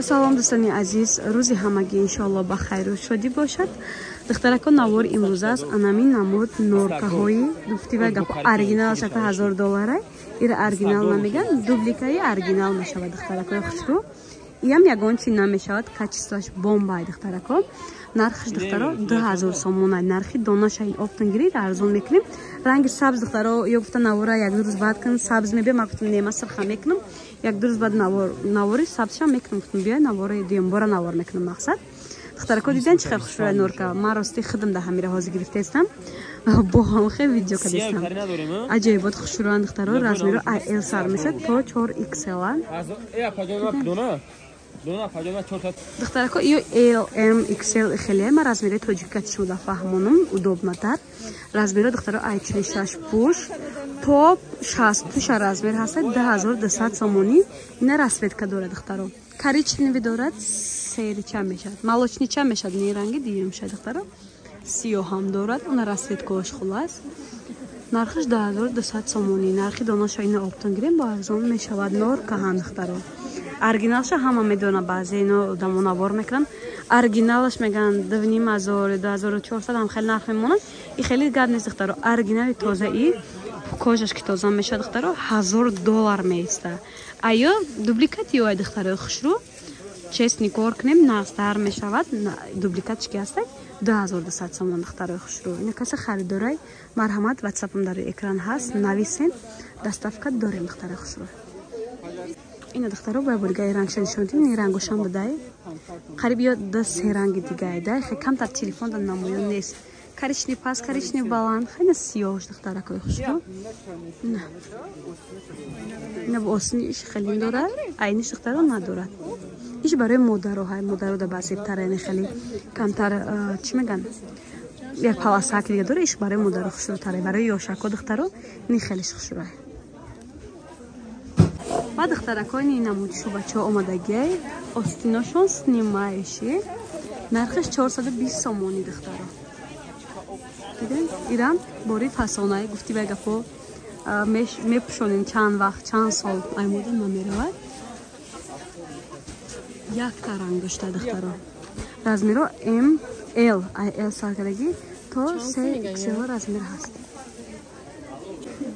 Салом, дӯстони азиз, рӯзи ҳамагӣ иншоалло ба хайру шодӣ бошад. Духтарако, навори имрӯз аст анамин намуд норкаҳои гуфти вай гапо оригинал шака 1000 доллара. Ира оригинал намеган, дубликаи оригинал мешавад, духтаракои хушрӯ. Иам ягон чи намешавад, качествоаш бомбай, духтарако. Нархаш, духтаро, 2000 сомона. Нархи донаша ин оптон гирид, арзон мекунем. Ранги сабз, духтаро, ё гуфта навора як ду рӯз баъд кун, сабз мебия. Ман гуфтам, не, ман сирха мекунам. Як ду рӯз баъд навори сабзшам мекунам. Гуфтам, биёй, навори дуюмбора навор мекунам. Мақсад, духтарако, дидан чӣ хел хушрӯя норка. Ман рости худам да ҳамира ҳозир гирифтаистам, бо ҳамхе видео кардистам. Аҷоибот хушрӯян, духтаро. Размеро L сар мешавад то 4 XL. Духтарако, ё L, M, XL хеле. Ман размери тоҷика шуда фаҳмонам удобнотар. Размеро, духтаро, ай 46 пуш то 60 пуша размер ҳаста, 2200 сомонӣ. Ина расцветка дорад, духтаро, коричневый дорад, серича мешавад, молочнича мешавад, не ранги дуюм шад, духтаро, сиёҳам дорад. Она расцветкаош хулас. Нархаш 2200 сомонӣ. Нархи донаша ина оптон гирем, бо арзон мешавад. Норкаҳан, духтаро, оригиналша ҳама медона. Баъзе ино одамо навор мекунанд, оригиналаш мегӯянд 2500, 2400 ҳам хеле нарх мемонад. И хеле гап нест, духтаро. Оригинали тозаи кожаш ки тоза мешавад, духтаро, 1000 доллар меиста. Аё дубликат ё ай, духтарои хушрӯ, честный кор кунем, нағзтар мешавад. Дубликатш ки ҳастад, 2200 сомон, духтарои хушрӯ. Ина касе харидорай, марҳамат, ватсапам дар экран ҳаст, нависен, доставка дорем, духтарои хушрӯ. Ина, духтаро, боя бургаи рангша нишон дидем. Ин рангошам будай, қариб ё ду се ранги дигаида, хе камтар телефонда намоён нест. Коричневый паст, коричневый баланд, хеле сиёҳш, духтаракои хушрӯ. Ина бо осини иш хеле дорад, айниш, духтаро, надорад. Иш барои модаро ҳай, модаро да базебтар, яъне хеле камтар, чӣ меган, як паласак дига дора. Иш барои модаро хушрӯтаре, барои ёшако, духтаро, ин хелеш хушрӯ. Ба духтаракони намуд шубачо омадагиай, остиношон снимающий, нархаш 420 сомонӣ, духтаро. Дидем, ирам бори фасонай, гуфти вай гапо, мепӯшонем чанд вақт, чанд сол аймода намеравад. Якта ранг дошта, духтаро. Размеро М, Л, ай Л саркардагӣ то се XL размер ҳаст.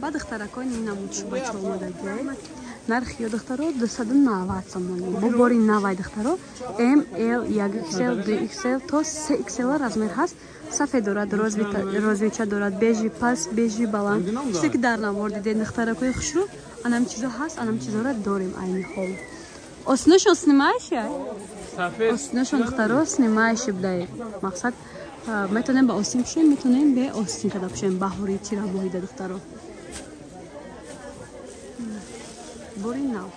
Ба духтаракони намуд шубачо омадагиай, нархи ё, духтаро, 290 сомонӣ. Бо бори навай, духтаро, М, Л, 1 XL, 2 XL то 3 XL размер ҳаст. Сафед дорад, розовича дорад, бежи паст, бежи баланд, чизе ки дар навор дидед, духтаракои хушрӯ, анам чизо ҳаст, анам чизоро дорем айни ҳол. Остиношон снимающий, остиношон, духтаро, снимающий будай. Мақсад, метавонем ба остин пӯшем, метавонем бе остин када пӯшем, баҳори тирабоҳида, духтаро, бори нав.